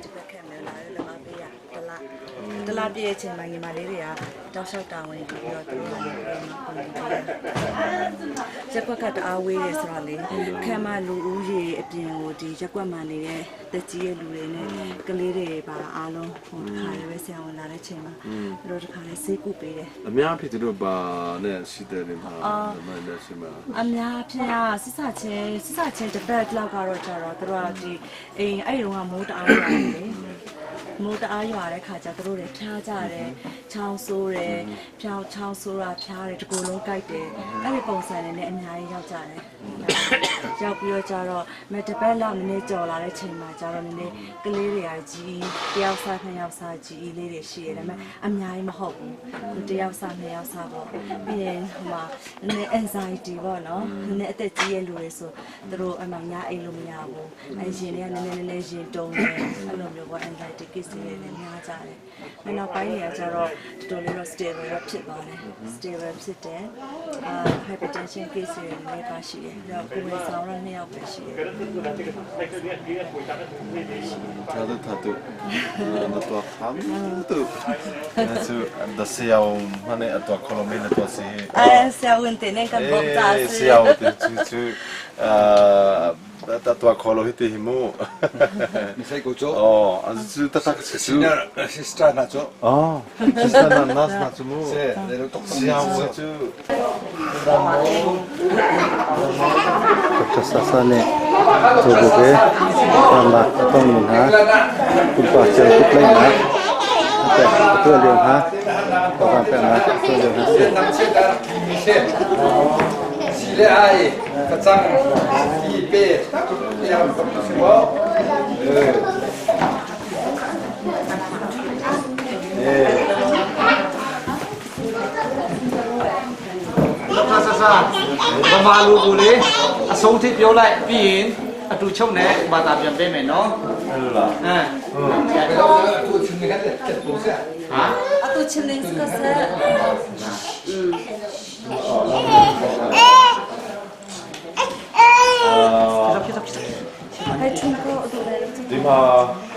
ဒီဘက်ခက်မယ်လာတယ်လာပေးရတလားတလားပြည့်ရဲ့ချိန်မှာညီမလေးတွေကတောက်လျှောက်တာဝန်ယူပြီးတော့သူတို့ကလည်းပြန်ပြီးရက်ကွက်ကတအားဝေးတယ်ဆိုတော့လေခက်မလူဦးရေအပြင်ကိုဒီရက်ကွက်မှာနေတဲ့တက်ကြီးရဲ့လူတွေနဲ့ကလေးတွေပါအားလုံးဟိုတခါလေးပဲဆရာဝန်လာတဲ့ချိန်မှာသူတို့တခါလေးဆေးကုပေးတယ် အများဖြစ်သူတို့ဘာနဲ့ရှိတယ်လေမှာမနဲ့ရှိမှာ အများဖြစ်ရစစ်စချင်းစစ်စချင်းတပတ်လောက်ကတော့ကြတော့သူတို့ကဒီအိမ်အဲ့တုန်းကမိုးတအားရွာတယ်လေမိုးတအားရွာတဲ့ခါကျသူတို့တွေဖျားကြတယ်ချောင်းဆိုးတယ်ဖြောင်းချောင်းဆိုးတာဖျားတယ်တကူလုံးကြိုက်တယ်အဲ့ဒီပုံစံနဲ့လည်းအများကြီးရောက်ကြတယ်ရောက်ပြီးတော့ကြတော့မတပတ်လောက်နည်းနည်းကြော်လာတဲ့ချိန်မှာကြတော့နည်းနည်းကလေးတွေကကြီးတယောက်စားနှစ်ယောက်စားကြီးလေးတွေရှိတယ်ဒါပေမဲ့အများကြီးမဟုတ်ဘူးတယောက်စားနှစ်ယောက်စားပေါ့ပြီးရင်ဟိုမှာနည်းနည်း anxiety ပေါ့နော်နည်းနည်းအသက်ကြီးရဲ့လူတွေဆိုသူတို့အမှညအိတ်လို့မရဘူးအရင်တွေကနည်းနည်းနည်းနည်းရင်တုံးတယ်အဲ့လိုမျိုးပေါ့ anxiety case တွေလည်းများကြတယ်။နောက်ပိုင်းတွေကကျတော့တော်တော်လေးတော့ stable တော့ဖြစ်သွားတယ် stable ဖြစ်တယ်အာ hypertension case တွေလည်းပါရှိတယ်။တော့ကိုယ်ဝင်ဆောင်တော့နှစ်ယောက်ပဲရှိတယ် သာတူသာတူနတော့ခမ်တူအဲဆိုဒဆရာမနဲ့အတော့ခလိုမင်းတော့စီ ။အဲဆရာဝန်တင်နေကဘောတာ ဆရာဝန်တင်ချူချူအာတတော့ခလိုဟတီဟမူ မဆိုင်ကိုချို အော်အဇူတတကဆူ senior sister နာချို အော်စစ်စနာနတ်နာချူမူ စေလေတော့ ဆရာဝန်ချူ Dr. Sasa နဲ့ဇိုဘပဲတလာအတော့နေဟာကုပါချေကုပလိုက်နာတဲ့အတွက်လျောဟာတော့ပြန်လာအတွက်လျောဟာ စေနမ်ချေတာမီစေစီလေအိုင်ကချမ်းဒီပေရမ်တော့စီမော အေး ဒေါက်တာဆဆာဗမာလူကိုလေအဆုံးထိပြောလိုက်ပြီးရင်အတူချုပ်နဲ့ဘာသာပြန်ပေးမယ်နော် အဲ့လိုလား အင်း ဘယ်တော့သူချင်းနေတဲ့တက်လို့ဆရာ ဟာ အတူချင်းလင်းစကဆာ အာ ဖြစ်ဖြစ်ဖြစ် အဲချုံကိုအတူလည်း ဒီမှာ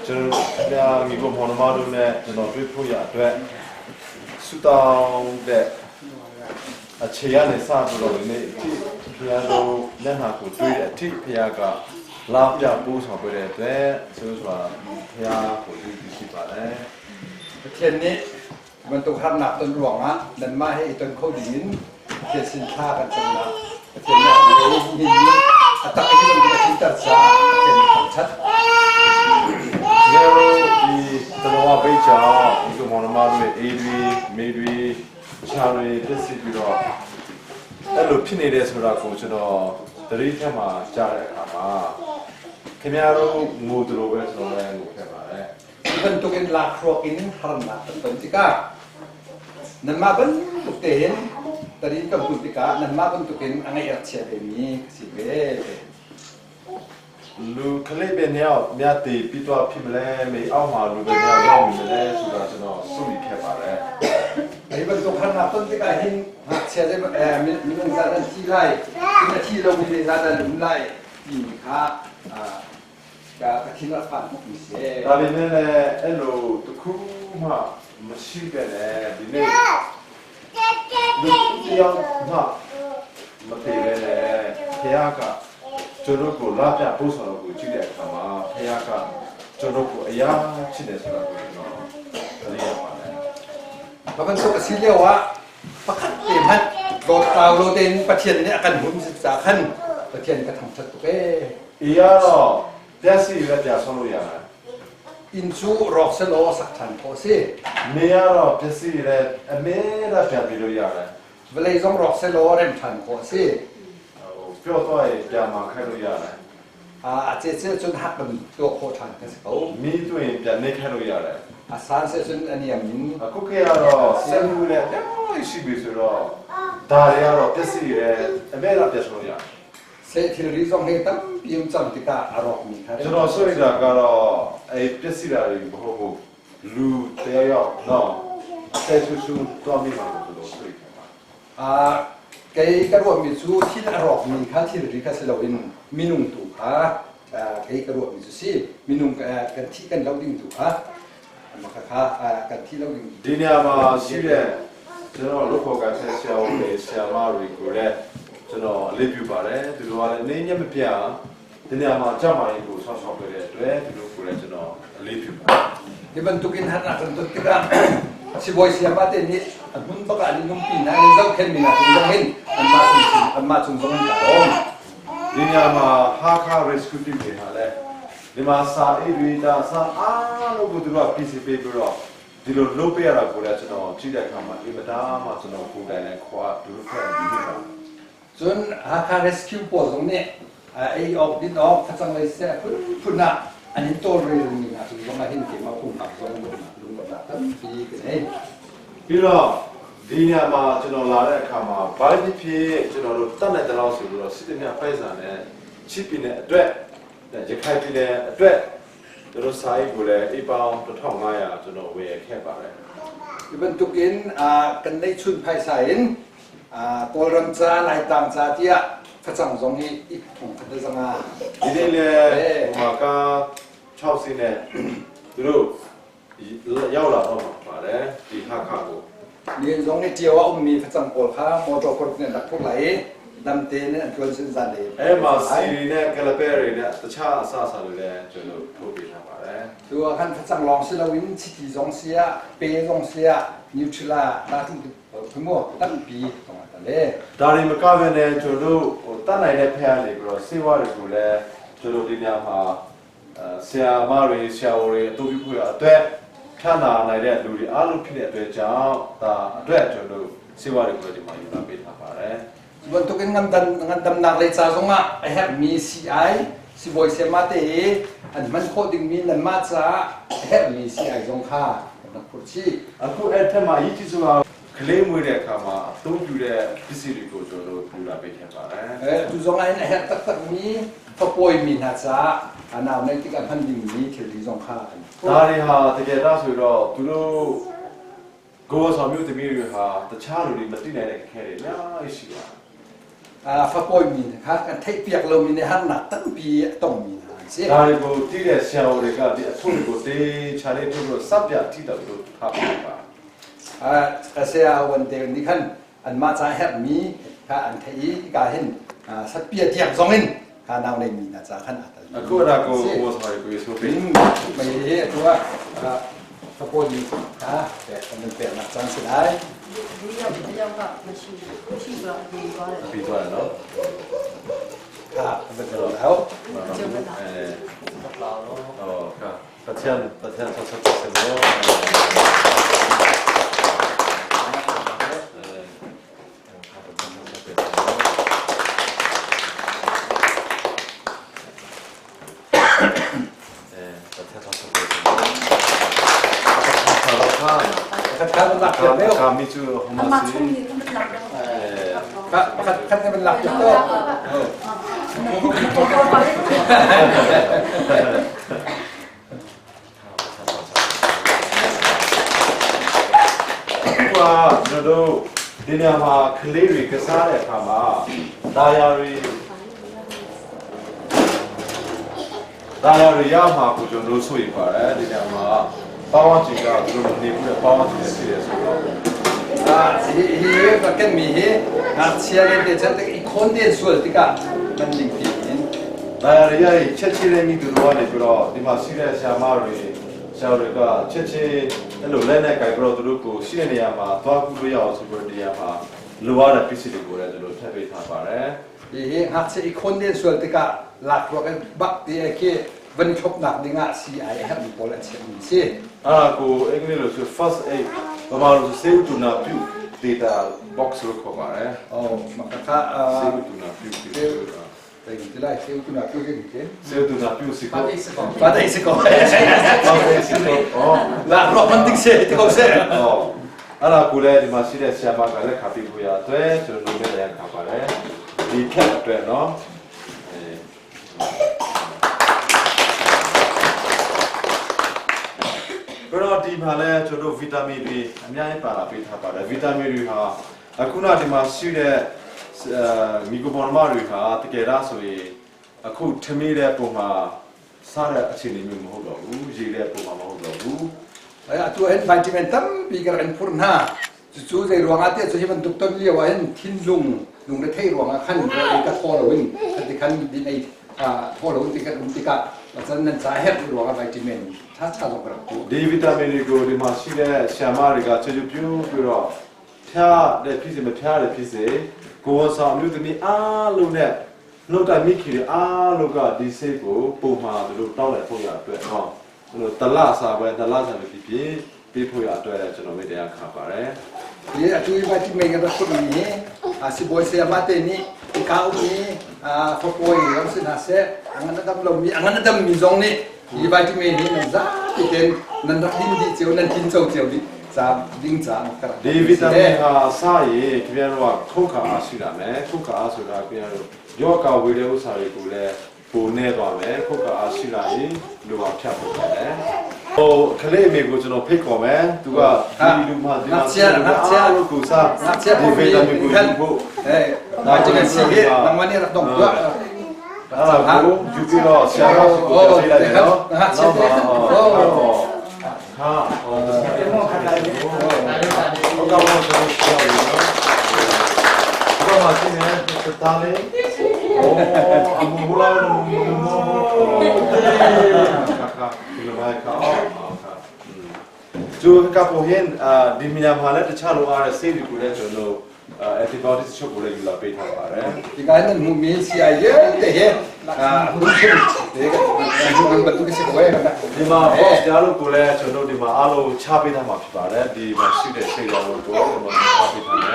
ကျွန်တော်များမိဘမောင်နှမတို့နဲ့ကျွန်တော်တွေ့ဖို့ရအတွက်ဆူတောင်းတဲ့အခြေရနဲ့စပြီးတော့ဒီနေ့အထိဖျားတို့လက်နာကိုတွေ့တဲ့အထိဖျားကလာပြပိုးဆောင်ပေးတဲ့အတွက်ဆိုဆိုတာဖျားကိုတွေ့ရှိပါတယ် เทียนนี้มันตุขันหนักต้นหลวงอ่ะนันมาให้ต้นเขาดินเทียนสินค้ากันสำนักเทียนเนี่ยหินอัตตะที่มันเป็นชิ้นตัดซาเทียนของชัด တကယ်လို့ဒီတတော်ဘိတ်ချောင်းဒီကမောင်နှမတို့ရဲ့အေးတွေမေတွေခြံတွေပြည့်စည်ပြီးတော့အဲ့လိုဖြစ်နေတယ်ဆိုတာကိုကျွန်တော်တတိထက်မှာကြားတဲ့အခါမှာခင်ဗျားတို့ငိုတို့ပဲကျွန်တော်လည်းငိုခဲ့ပါတယ် Bentukin lakrokin harna bentika. Nan ma bentuk ten tadi kan bentika nan ma bentukin angai erchia be mi si be. လူကလေးပဲနေအောင်မြတ်တီပြီးတော့ဖြစ်မလဲမေအောက်မှာလူပဲနေအောင်ရောက်ပြီမလဲဆိုတာကျွန်တော်စုပြီးခဲ့ပါတယ် Ai bentuk harna bentika hin hak chia je min min za dan ti lai min ti lo min za dan lum lai ti kha ka ka thin ra phan muk mi se. ဒါပေမဲ့လည်းအဲ့လိုတစ်ခုမှမရှိပဲနဲ့ဒီနေ့လူတယောက်မှမတည်ပဲနဲ့ဖခင်ကကျွန်တော်ကိုလာပြပို့ဆောင်လို့ကိုကြည့်တဲ့အခါမှာဖခင်ကကျွန်တော်ကိုအရာချစ်တယ်ဆိုတာကိုကျွန်တော်သတိရပါတယ် Mabantuk asilyaw ha pakat te man lo taw lo ten pathian ne akan hum sa khan pathian ka tham that tu ke. အေးကတော့တက်စီလည်းပြဆုံးလို့ရတယ် in chu rok se lo sak than tho se နေရတော့ပစ္စည်းလည်းအမဲတော့ပြန်ပြီးလို့ရတယ် vlei zong rok se lo rem than kho se ဟိုပြော့တော့ရင်ပြန်มาခိုင်းလို့ရတယ် a a che che chun hak ban to kho than ka se ko မီးတွင်ပြန်နေခိုင်းလို့ရတယ် a san se chun aniam min အခုခေတ်ကတော့ဆက်မှုနဲ့အများကြီးရှိပြီဆိုတော့ဒါတွေကတော့ပစ္စည်းတွေအမဲတော့ပြန်ဆုံးလို့ရတယ် se thil ri zong he tam pium cham ti ka a rok mi kha ကျွန်တော်ဆိုရတာကတော့အဲပစ္စည်းတွေမဟုတ်ဘူးလူတယောက်ယောက်တော့အသက်ဆူဆူတွားမိမှာလို့ကျွန်တော်ဆိုရခဲ့ပါ a kai ka ro mi chu thil a rok mi kha thil ri kha se lo in minung tu kha Kei ka ruahmi cu si minung kan thi kan lo ding tu kha kha kan thi lo ding ဒီနေရာမှာရှိတဲ့ကျွန်တော်လုပ်ဖို့ကဆက်ဆရာဝန်တွေဆရာမတွေကိုလည်းကျွန်တော်အလေးပြုပါတယ်သူတို့ကလည်းနေညမပြတ်ဒီနေရာမှာကြမှာရေးကိုဆောက်ရှောက်ပေးတဲ့အတွက်သူတို့ကိုလည်းကျွန်တော်အလေးပြုပါတယ် Di bantukin harnak kan ton tikah si boy siapa te nih an hun bak ah an numpi na an zohkhen mi na cung zong hin anmah cung anmah cung zong in ka lawm. ဒီနေရာမှာဟာခါ rescue team တွေဟာလည်းဒီမှာစာအေးတွေဒါစာအားလုံးကိုသူတို့က PC ပေးပြီးတော့ဒီလိုလုပ်ပေးရတာကိုလည်းကျွန်တော်ကြည့်တဲ့အခါမှာအင်မတန်မှကျွန်တော်ကိုယ်တိုင်လည်းခွာသူတို့ဖက်ပြီးပါ Cun Hakha Rescue pawl zong nih ei awk din awk facang lei seh phunphun ah an in tawlrel mi hna cung zong ah hin keimah pumpak zong lunglawmhnak tampi ka nei. ပြီးတော့ဒီညမှာကျွန်တော်လာတဲ့အခါမှာဘာဖြစ်ဖြစ်ကျွန်တော်တို့တတ်နိုင်တဲ့လောက်ဆိုပြီးတော့စစ်တမ်းပိုက်ဆံနဲ့ချစ်ပြည်နယ်အတွက်ရခိုင်ပြည်နယ်အတွက်တို့တို့စာရေးကိုလည်းအပေါင်း1500ကျွန်တော်ဝယ်ခဲ့ပါတယ် Hi bantukin kan neihchun phaisa in Kawlram ca Laitlang ca tiah facang zong hi i thong khat le zanga ဒီနေ့လည်းဟိုမှာကား6စီးနဲ့သူတို့ရောက်လာတော့မှာပါတယ်ဒီဟာခါကို Nihin zong hi Ṭio ah ummi facang pawl kha motor paruk nih an rak phurh lai i damte in an ṭuan sin zan le အဲမှာစီရီနဲ့ကလပဲတွေနဲ့တခြားအဆအဆတွေလည်းကျွန်တော်ထုတ်ပေးထားပါတယ် Tu ah khan facang lawng si loin chiti zong si ah pe zong si ah Nutella ta tu mu tampi tong ta le ဒါတွေမကဘဲနဲ့ကျွန်တော်တို့ဟိုတတ်နိုင်တဲ့ဖက်ကနေပြီးတော့စေဝါတွေကိုလည်းကျွန်တော်ဒီညမှာအဲဆရာမတွေဆရာဝန်တွေအတူပြုဖို့ရအတွက်ဖြတ်နာနိုင်တဲ့လူတွေအားလုံးဖြစ်တဲ့အတွက်ကြောင့်ဒါအတွက်ကျွန်တော်တို့စေဝါတွေကိုလည်းဒီမှာယူလာပေးထားပါတယ် Cu bantukin ngandamnak lei ca zongah a herhmi sii-ai sibawi sayama te i an hman khawh dingmi nanmah caah a herhmi sii-ai zong kha kan rak phurh chih. အခုအဲ့ထက်မှာအရေးကြီးဆုံးကကလေးမွေးတဲ့အခါမှာအသုံးပြုတဲ့ပစ္စည်းတွေကိုကျွန်တော်တို့ပြလာပေးခဲ့ပါတယ် Tu zong ah hin a herh taktakmi fapawimi hna caah a nau neih tikah hman dingmi thilri zong kha kan ။ဒါတွေဟာတကယ်တော့ဆိုတော့သူတို့ကိုယ်ဆောင်မျိုးသမီးတွေဟာတခြားလူတွေမသိနိုင်တဲ့ခဲတွေအများကြီးရှိပါတယ် Fapawimi hna kha kan theihpiak lomi nih harnak tampi a tongmi hna an si. ။ဒါတွေကိုသိတဲ့ဆရာဝန်တွေကဒီအထုတွေကိုတေးချာလေးထုတ်ပြီးတော့စပ်ပြထိတယ်လို့ထားပါပါ Saya wan te nih khan anmah ca a herhmi kha an theih i hika hin satpia tiang zong in kha nau neimi hna ca khan aa tel ။အခုအဲ့ဒါကိုကိုယ်ဆောင်တွေကိုဆိုပြီး Mei hi atu ah fapawimi kha kan pek nak caan si lai. လေးယောက်တယောက်ကမရှိမရှိတော့ဒီသွားတယ် ပြီးသွားတယ်နော် Kha kan tel lo. ။အဲဟောကပထန်ပထန်ဆော့ဆော့ဆက်လို့ Khat kha kan lak piak deuh. ကာမီချူဟ အ မစီ မချုံနေကမလာတော့ Kha pakhat khat kan lak piak to. ဟွာကျွန်တော်တို့ဒီနေရာမှာကလေးတွေကစားတဲ့အခါမှာဒါယာရီဒါယာရီရမှာကိုကျွန်တော်တို့ဆိုရင်ပါတယ်ဒီနေရာမှာပေါင်းချင်ကသူတို့နေပြီးပေါင်းချင်တယ်ဖြစ်ရဆိုတော့ Hi hi kan mi hi ngakchia le te chan i khon den sual tikah nan ning ti in ဒါယာရီရချက်ချင်းလေးမိသူတို့ကနေပြီးတော့ဒီမှာရှိတဲ့ဆရာမတွေဆရာတွေကချက်ချင်းအဲ့လိုလက်နဲ့ကြိုက်ပြီးတော့သူတို့ကိုရှိတဲ့နေရာမှာသွားကူလို့ရအောင်ဆိုပြီးတော့ဒီနေရာမှာလိုအပ်တဲ့ပစ္စည်းတွေကိုလည်းသူတို့ထည့်ပေးထားပါတယ် Hi hi ngakchia i khon den sual tikah lak ruak in bak ti e khi van i thlop nak ding ah sii ai a herhmi pawl an chiahmi si. အဲ့ဒါကိုအင်္ဂလိပ်လိုဆို first aid ဗမာလိုဆို save to na ပြု data box လို့ခေါ်ပါတယ် Oh, makaka save to na ပြု Save tai ti lai seu tu na pyu ke ke. save to na ပြုစီကို Pa dai si ko. ဟုတ်စီကိုအော် Lak ruak man ting se ti ko se. အော်အဲ့ဒါကိုလည်းဒီမှာရှိတဲ့ဆရာမကလက်ခါပြဖို့ရအတွက်ကျွန်တော်တို့လည်းရခါပါတယ်ဒီဖြတ်အတွက်နော်အဲဘရောဒီမှာလည်းကျွန်တော်တို့ဗီတာမင်တွေအများကြီးပါလာပေးထားပါတယ်ဗီတာမင်တွေဟာအခုနဒီမှာရှိတဲ့အဲမီကိုဘော်မာတွေဟာတကယ်လားဆိုရင် အခုထမီးတဲ့ပုံမှာစားတဲ့အခြေအနေမျိုးမဟုတ်တော့ဘူးရေတဲ့ပုံမှာမဟုတ်တော့ဘူး Atu ahhin vitamin tampi ka rak in phurh hna. Cucu zei ruangah tiah cu hi bantuk ton lio ah hin thinlung lungrethei ruangah khan rawl ei ka thaw loin khan ti khan din ei thaw loin ti kan um tikah cun nan ca herh ruangah vitamin ṭhaṭha zong ka rak pu. ဒီဗီတာမင်တွေကိုဒီမှာရှိတဲ့ဆရာမတွေကချွတ်ချွတ်ပြူပြီးတော့ဖျားတဲ့ဖြစ်စေမဖျားတဲ့ဖြစ်စေကိုဝန်ဆောင်အမျိုးသမီးအားလုံးနဲ့နှုတ်တိုက်မိခင်တွေအားလုံးကဒီစိတ်ကိုပုံမှန်သူတို့တောင်းလိုက်ဖို့ရအတွက်ဟောဟိုတလစာပဲတလစာပဲဖြစ်ဖြစ်ပေးဖို့ရအတွက်ကျွန်တော်မေတ္တာခါပါတယ် Hi atu i vitamin ka rak phurhmi hi sibawi sayama te nih hika ummi fapawi zong si hna seh, a ngan a dam lomi, a ngan a dammi zong nih hi vitamin hi nan zapi tein nan rak din dih cio, nan tinco cio dih ca ding caah ka rak ဒီဗီတာမင်ဟာစာရင်ခင်ဗျားတို့ကခုတ်ခါအားရှိတာမယ်ခုတ်ခါအားဆိုတာခင်ဗျားတို့ယောဂဝေတဲ့ဥစ္စာတွေကိုလည်းပိုနေသွားမယ်ခုတ်ခါအားရှိလာရင်လူပါဖြတ်ဖို့တယ်ဟိုကလေးအမေကိုကျွန်တော်ဖိတ်ခေါ်မယ်သူကဒီလူမှဒီမှာအားလို့ကိုစား Ngakchia ဒီဗီတာမင်ကိုယူဖို့ Eh, vitamin C hi nangmah nih rak dong tuah. အဲ့ဒါကိုယူပြီးတော့ဆရာတော်ကိုပြောပြလိုက်တယ်နော်ဟာဟာဟုတ်ကဲ့ပါကျွန်တော်ဆရာကြီးနော်ဘာမှသိနေတသားလေးအိုးအမူလာနမူမူခါခါဒီလိုပါခါအော်ခါကျိုးကပိုဟင်အာဒီမီနာမှာလည်းတခြားလိုအားတဲ့ဆေးတွေကိုလည်းကျွန်တော် antibiotics ချုပ်ကိုလည်းယူလာပေးထားပါတယ် Hika hin nan hmuhmi CI vialte hi hun te kan bantuk si ko eh. ဒီမှာ boss ကြားလို့ကိုလည်းကျွန်တော်တို့ဒီမှာအားလုံးချပေးထားမှာဖြစ်ပါတယ်ဒီမှာရှိတဲ့စိတ်တော်ကိုဒီမှာချပေးထားမယ်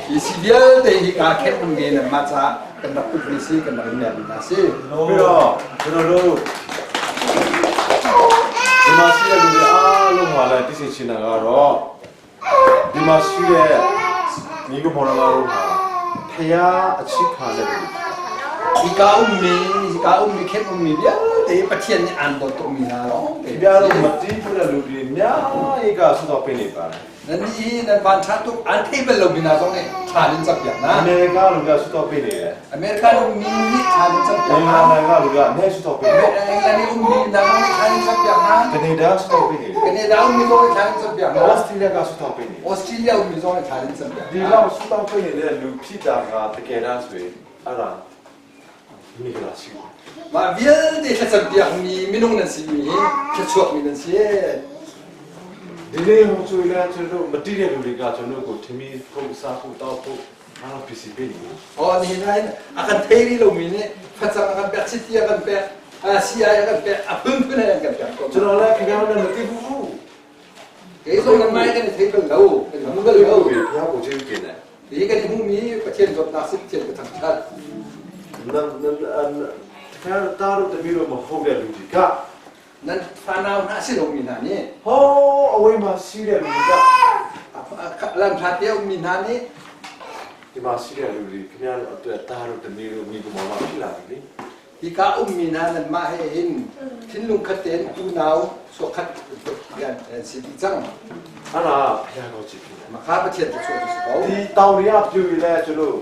Hi si vialte hika khet ummi nan mah caah kan rak putmi si kan rak in mi hna si. ပြီးတော့ကျွန်တော်တို့ဒီမှာရှိတဲ့လူတွေအားလုံးဟာလည်းသိစေချင်တာကတော့ဒီမှာရှိတဲ့ညီကမောင်တော်တို့ဟာဖျားအချစ်ခံတဲ့လူ Hika ummi hika ummi khet ummi vialte hi Pathian nih aan dawt tukmi hna lawng te ဒီပြားတို့မတီးပြတဲ့လူတွေအများကြီးကဆွတော့ပေးနေပါတယ် Nan nih hi nan van ṭha tuk aan thei bal lomi hna zong nih thla in campiak အ hna. မေရိကလူကဆွတော့ပေးနေတယ် American ummi nih thla in campiak အင်္ဂလ hna. န်ကလူကအများကြီးဆွတော့ပေးနေတယ် England i ummi hna zong nih thla in campiak hna. ကနေဒါဆွတော့ပေးနေတယ် Canada ummi zong nih thla in campiak ဩ hna. စတြေးလျကဆွတော့ပေးနေတယ် Australia ummi zong nih thla in campiak ဒီ hna. လောက်ဆူတောင်းပေးနေတဲ့လူဖြစ်တာကတကယ်တမ်းဆိုရင်အဲ့ဒါမိဂလာရှိတယ် Mah vialte thlacampiakmi minung nan simi hi thluachuakmi nan si. ဒီနေ့ဟိုဆိုရင်လည်းကျွန်တော်တို့မတိတဲ့လူတွေကကျွန်တော်တို့ကိုထမင်းဖို့စားဖို့တောက်ဖို့အားလုံး PC ပေးနေတယ် Oh, nihin ah hin a kan thei rih lomi nih facang a kan pek, chiti a kan pek, sia a kan pek, a phunphun an kan pek ko. ကျွန်တော်လည်းခင်ဗျားတို့လည်းမတိဘူး Kei zong nan mai kan i thei bal lo, kan i hmu bal lo. ဘုရားကိုကျေးဇူးတင်တယ် Hi kan i hmumi Pathian dawtnak si Pathian ka thangṭhat. နန်နန်တခါတားတို့တမီးတို့မဟုတ်တဲ့လူတွေက Nan fanau hna a si lomi hna nih, ဟောအဝေးမှာရှိတဲ့လူတွေက lam hlat te a ummi hna nih ဒီမှာရှိတဲ့လူတွေခင်ဗျားတို့အတွက်တားတို့တမီးတို့မိကမောင်မဖြစ်လာပြီလေ hika ummi hna nanmah he hin thinlung khat tein unau suakhat an si dih cang. အဲ့ဒါဘုရားကောင်းချစ်ဖြစ်တယ် Mah kha Pathian thluachuah cu si ko. ဒီတောင်တွေကပြူရင်လဲကျွန်တော်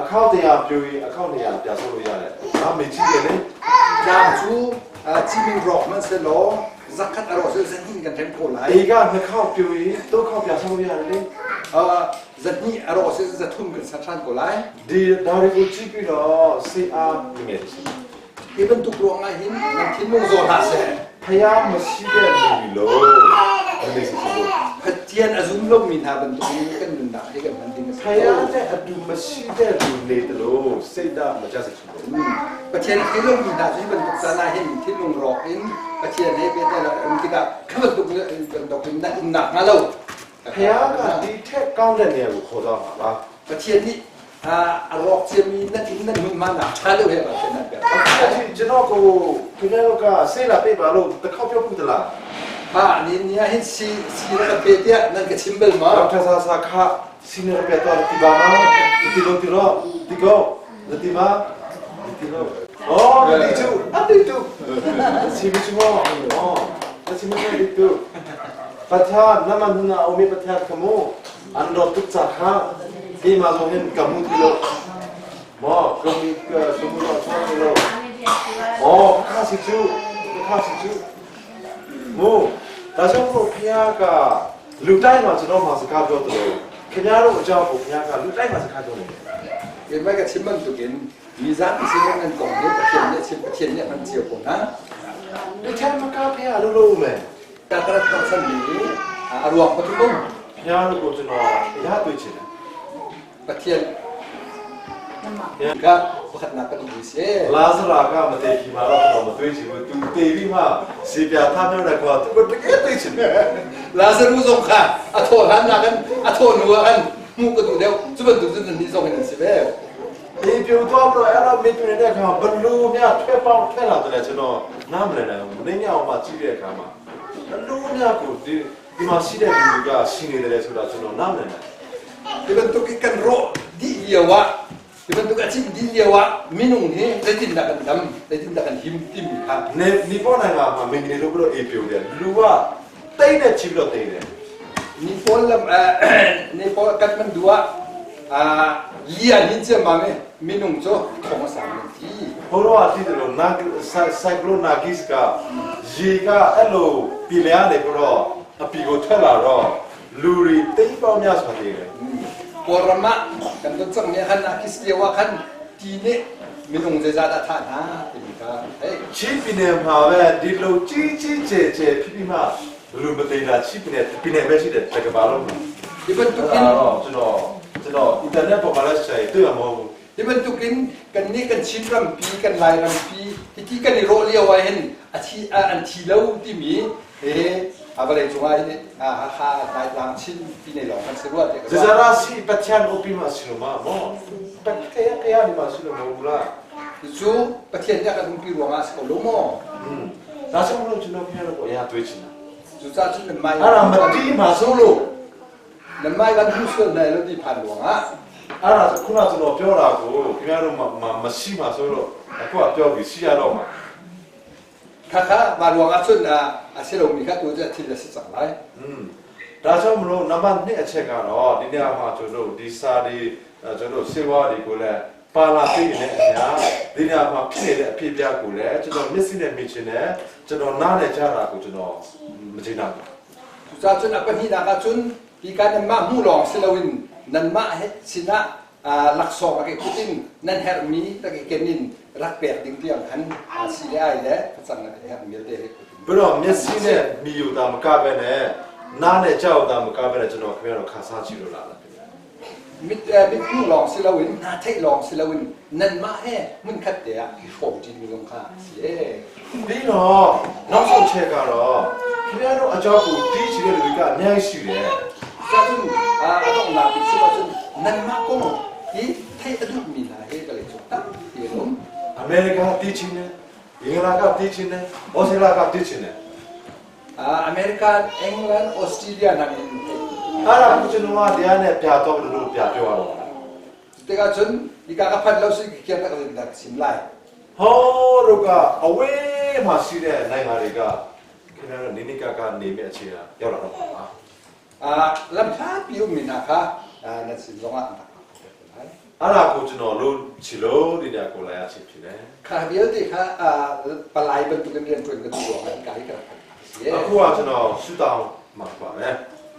အခောက်တရားပြူရင်အခောက်နေရာပြဆောလို့ရတယ်။ဒါမေကြီးတယ်လေ Tlang cu ciming rawk hmanh sehlaw zakhat a rawh cu zahnih kan rem ko ။lai. အေကနှစ်ခောက်ပြူရင်သုံးခောက်ပြဆောလို့ရတယ်လေ Zahnih a rawh cu zathum kan ser ṭhan ko lai. ။ဒီဒါတွေကိုကြည့်ပြီးတော့စိတ်အားငယ်တယ် Hi bantuk ruangah hin nan thinlung zaw hlah seh. ။ဖျားမရှိတဲ့လူတွေလို့မနေစီလို့ Pathian a zum lomi hna bantuk in kan nunnak hi kan hman ding a si ဖျား ko. တဲ့အတူမရှိတဲ့လူနေတယ်လို့စိတ်ဓာတ်မကြစေချင်ဘူး Pathian a thei lomi hna cu hi bantuk caan ah hin thinlung rawk in Pathian he pehtlai lo um tikah kha bantuk bantuk in nan umnak hnga lo. ။ဖျားကဒီထက်ကောင်းတဲ့နေရာကိုခေါ်သွားမှာပါ Pathian nih a rawk ciami nan inn nan hmunhma nak ṭha deuh he Pathian nan pek. ။အဲ့ဒီကျွန်တော်ကိုခင်ဗျားတို့ကစိတ်လာပြပါလို့တစ်ခေါက်ပြောပူသလား Ha ni ni ah hin si si na ka pe tiah nan ka chim bal ဒေါ ma? က်တာဆာဆာခစီနီယာပြတော့ဒီပါမဒီလိုဒီလိုဒီကောဒီမဒီလိုအော်ဒီတူအဒီတူစီမချမောအော်စီမချဒီတူပထာနမနနာအမီပထာကမောအန်တော့တုချခါဒီမဇောဟင်ကမှုဒီလိုမောကမီကစမှုတော့ဆောဒီလို အော်ခါစီကျူခါစီကျူမို့ဒါကြောင့်မို့ဖခင်ကလူတိုင်းမှာကျွန်တော်မှာစကားပြောတယ်လို့ခင်ဗျားတို့အကြောင်းကိုဖခင်ကလူတိုင်းမှာစကားပြောနေတယ် Keimah ka chim bantukin mizapi sin in nan kong hi Pathian nih a chim Pathian nih a hman cio ko hna. ဒီထဲမှာကဖခင်လို့လို့မယ် Ka ka rat hnawhchanmi a ruang pathum um. ခင်ဗျားတို့ကိုကျွန်တော်အရာတွေ့ချင်တယ် Pathian ka pakhatnak kan um si. လာဇရာကမတည်ခင်မှာတော့ကျွန်တော်မတွေ့ချင်ဘူးသူတည်ပြီးမှစီပြထားမြောက်တဲ့ကွာသူကတကယ်တွေ့ချင်တယ် Lazarus zong kha a thawh hlan nak in a thawh hnu ah khan hmuh ka duh deuh. Cu bantuk cun nannih zong hin an si ve. ဒီပြူသွားပြီးတော့အဲ့တော့မေပြနေတဲ့အခါဘလူးများထွက်ပေါက်ထွက်လာတယ်ကျွန်တော်နားမလည်နိုင်ဘူး။နေညအောင်မှကြည့်တဲ့အခါမှာဘလူးများကိုဒီဒီမှာရှိတဲ့လူတွေကရှိနေတယ်ဆိုတာကျွန်တော်နားမလည်နိုင် Hi bantuk i kan rawh dih lio ah, hi bantuk a cim dih lio ah minung hi zeitindah kan dam, zeitindah kan him timi kha နေနီပေါ်နိုင်ငံမှာမင်္ဂနေလို့ပြီးတော့အေးပြူတယ်လူကတိတ်နဲ့ချီပြီးတော့တိတ်တယ် Nepal lam Nepal Kathmandu ah lian hin ciammam i minung cu thong a sang nan ti. ဘိုးတော်ကသိတယ်လို့နာဆိုင်ကလိုနာဂစ်ကရေကအဲ့လိုပြည်လျားနေပြီးတော့အပီကိုထွက်လာတော့လူတွေတိတ်ပေါင်းများစွာတည်တယ် Kawlram ah kan ton cangmi ah khan Akis lio ah khan ti nih minung zeizah dah thah hna timi kha theih. ချင်းပြည်နယ်မှာပဲဒီလိုကြီးကြီးကျယ်ကျယ်ဖြစ်ပြီးမှလူမသိတာချင်းပြည်နယ်ပြည်နယ်ပဲရှိတယ်တကဘာလုံးမှာ Hi bantuk အဲ့ in တော့ကျွန်တော်ကျွန်တော်အင်တာနက်ပေါ်မှာလည်းရှာတွေ့ရမှာမဟုတ်ဘူး Hi bantukin kannih kan Chin rampi kan Lai rampi hiti kan i rawh lio ah hin a thi an thi lo timi he a vawlei cung ah hin Hakha Laitlang Chin ti nei lawng kan si rua tiah ka ဇဇ ruah. ရာစီပချန်အိုပီမစီလိုမမောပကဲကဲရဒီမစီလိုမဟုတ်လား Cucu Pathian nih a kan umpi ruangah a si ko lo maw? อืมဒါဆိုလို့ကျွန်တော်ဖျက်တော့အရာတွေးချင်တာ Cucaah cun nan mai အဲ့ဒါမတီးမှာဆိုလို့ nan mai kan hmu sual lai lo ti phan ruangah အဲ့ဒါခုနကျွန်တော်ပြောတာကိုခင်ဗျားတို့မမရှိမှာဆိုလို့အခုကပြောပြီးရှိရတော့မှာ khakha mah ruangah cun a si lomi kha tu cu a thil a si cang lai. อืมဒါကြောင့်မလို့နံပါတ်2အချက်ကတော့ဒီနေရာမှာကျွန်တော်တို့ဒီစာတွေကျွန်တော်တို့စေဝါတွေကိုလည်းပါလာသိနေတဲ့အများဒီနေရာမှာဖြစ်နေတဲ့အဖြစ်အပျက်ကိုလည်းကျွန်တော်မျက်စိနဲ့မြင်ချင်တယ်ကျွန်တော်နားနဲ့ကြားတာကိုကျွန်တော်မချင်တော့ဘူး Cucaah cun a pahnihnak ah cun hika nanmah hmuh lawng si loin nanmah he sinah laksawng a ke kut in nan herhmi tak i ken in rak pek ding tiang khan si le ai le facang herhmi vialte he kut in ဘယ်တော့မျက်စိနဲ့မြည်ယူတာမကပဲနဲ့နားနဲ့ကြောက်တာမကပဲနဲ့ကျွန်တော်ခင်ဗျားတို့ခါစားကြည့်လို့လာတာ mit mit hmuh lawng si loin hna theih lawng si loin nanmah he hmunkhat te ah i hrawm ṭimi zong kha a si ee. ပြီးတော့နောက်ဆုံးချက်ကတော့ခင်ဗျားတို့အကြောင်းကိုတီးချင်တဲ့လူတွေကအများကြီးရှိတယ် Cucaah cun a donghnak bik si ahcun nanmah kong hi theih a duhmi hna he vawlei cung tampi an um. အမေရိကတီးချင်တယ်အင်္ဂလန်ကတီးချင်တယ်ဩစတြေးလျကတီးချင်တယ် American, England, Australia nakin theih. အဲ့ဒါကကျွန်တော်ကတရားနဲ့ပြတော့လို့ပြပြောရတော့ Tikah cun hika ka phanh lo si kian tak in dah chim lai. ဟောတို့ကအဝေးမှာရှိတဲ့နိုင်ငံတွေကခင်ဗျားတို့နေနေကကနေမြအခြေရောက်လာတော့ပါ Lamhlatpi ummi hna kha nan sin zongah an rak pek ko lai. အဲ့ဒါကိုကျွန်တော်လို့ချီလို့ဒီညကိုလာရချင်ဖြစ်တယ် Kha vialte kha palai bantukin rian ṭuan kan duh ruangah hika hi ka rak phanh a si. အခုကကျွန်တော်ရှူတောင်းမှာပါပဲ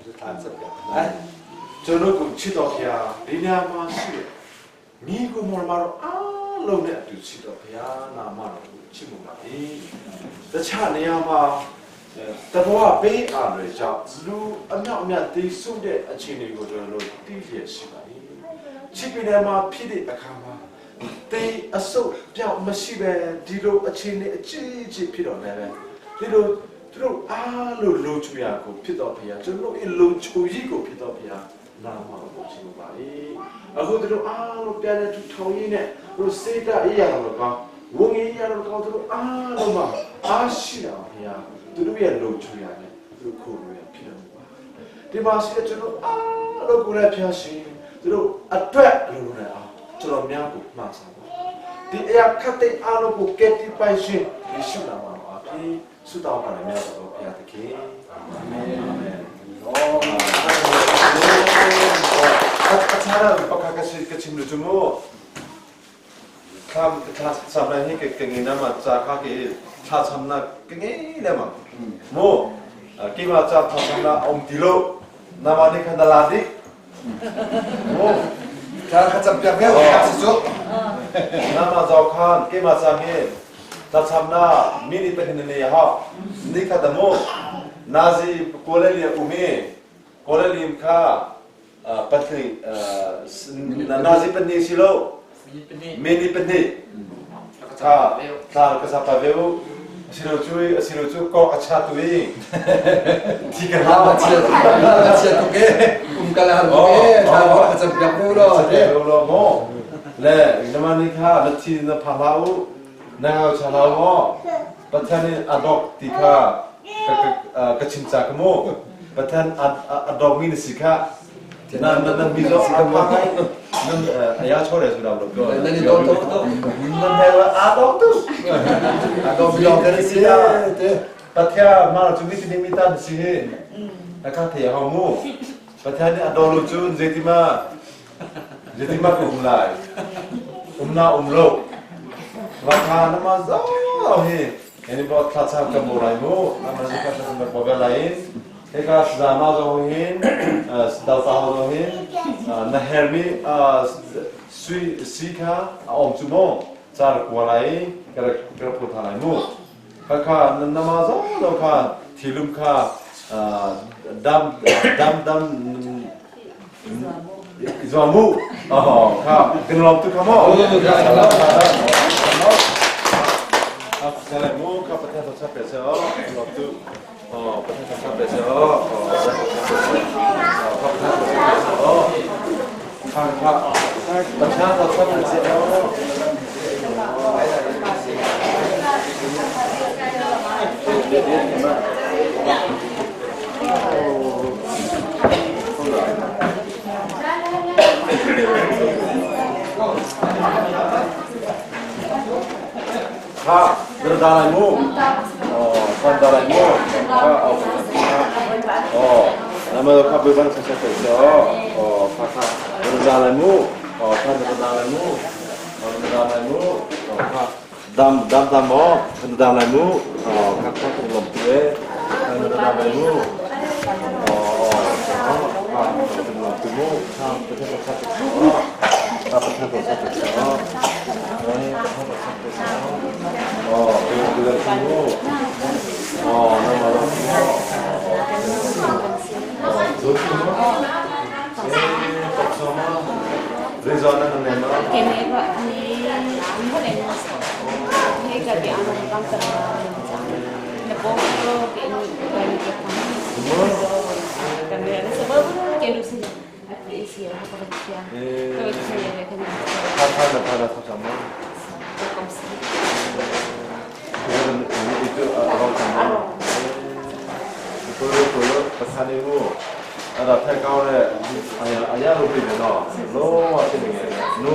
Cu thlan cem piak lai. ကျွန်တော်ကိုချစ်တော်ဖျားဒီညမှာရှိတယ်မိကိုမော်မတော်အားလုံးနဲ့အတူချစ်တော်ဖျားနာမတော်ကိုချစ်မှုပါ၏တခြားနေရာမှာတဘောဘေးအားတွေကြောင့်လူအမြောက်အများသိဆုတဲ့အခြေအနေကိုကျွန်တော်တို့သိရရှိပါ၏ချစ်ပြည်နယ်မှာဖြစ်တဲ့အခါမှာတေးအဆုတ်ပြောက်မရှိပဲဒီလိုအခြေအနေအကြီးအကျယ်ဖြစ်တော်လည်းပဲဒီလိုသူတို့အားလို့လုံချူရကိုဖြစ်တော်ဖျားကျွန်တော်တို့အလုံချူကြီးကိုဖြစ်တော်ဖျားနာမတော်ကိုချစ်ပါ၏အခုသူတို့အားလို့ပြန်တဲ့ထူထောင်ရင်းနဲ့သူတို့စေတအေးရတော့ကောင်းဝငေးရတော့ကောင်းသူတို့အားလုံးမှာအားရှိတာဖျားသူတို့ရဲ့လုံချူရနဲ့သူတို့ခိုးလို့ရဖြစ်တော်မူပါဒီမှာရှိတဲ့ကျွန်တော်အားလုံးကိုလည်းဖျားရှင်သူတို့အတွက်လိုလိုနဲ့အောင်ကျွန်တော်များကိုမှားစားပါဒီအရာခတ်တဲ့အားလုံးကိုကက်တီပိုင်ရှင်ယေရှုနာမတော်အဖြစ်ဆုတောင်းပါတယ်မြတ်စွာဘုရားသခင်အာမင်အာမင် အချာရပကကရှိကချင်လူချမော Thla thla cam hi ka ngei na ma ca kha ke thla cham na ka ngei le ma mu keimah ca thla cham na um ti lo na ma nih khan na la dik mu Thla kha cam piak ve ka si cu. Na ma zaw khan keimah ca hi thla cham na mi nih pahin ne ha ni kha da mu nazi kawle li umi kawle lim kha pahnih nazi pahnih si lo mini pahnih tha tla ka sapa ve u asilo cu asilo cu kok a cha tu i thi ka ha chia chia tu ke um kala har ke tha ba ka cham piak bu lo te lo mo le nama ni kha na thi na pha la u na ngau cha la mo Pathian in a dok ti kha ka chim ca ka mu Pathian a dawmi na si kha na na na mi zo a pa ngai nan aya chore su dam lo ko nan i dong to to nan he a dong tu a dong bi long te si te Pathian ma chu mi ti mi tan si hi na ka the ha mu Pathian ni a dong lo cu zeitima zeitima ko um lai um na um lo va kha na ma zo hi Ini bo thla cham kan bo lai mu na ma ka thla cham bo lai in hika zama zong hin dal ta ho zong hin na hermi sui si kha a om chu mo char kwa lai ka ka phu tha lai mu kha kha na ma zong lo kha thilum kha dam dam dam zuam mu oh kha kan lom tu kha mo Salai mu kha pathian thawcha pe se o lom tu oh pathian thawcha pe se o kha pathian thawcha pe se o kha kha pathian thawcha pe se o Kha da lai mu. Oh, kan da lai mu. Kha oh oh. Nama kha bu ban sa sa so. Oh, kha kha. Da lai mu. Oh, kha da lai mu. Oh, da lai mu. Oh, kha dam dam dam mo. Da lai mu. Oh, kha kha kan lom tu e. Da lai mu. Oh, kha kan lom tu mu. Kha pa tha pa tha. Kha pa tha pa tha. Oh, tu tu mu. Oh, na ma. Oh, tu tu mu. Eh, pak sama. Rezona na ne ma. Kene ba ni ni ne he ka bi ang bang ta na bo ko ke ni ba ni ke pa kan ne na sebab ke lu si isi ya apa ka Eh, ko si ya kan kha kha na kha na sama. ko kom si Itu orang sama. ကိုလိုကိုလိုပသနေကိုအဲ့ဒါထက်ကောင်းတဲ့အာရအာရလို့ပြင်တော့လုံးဝဖြစ်နေတယ်နု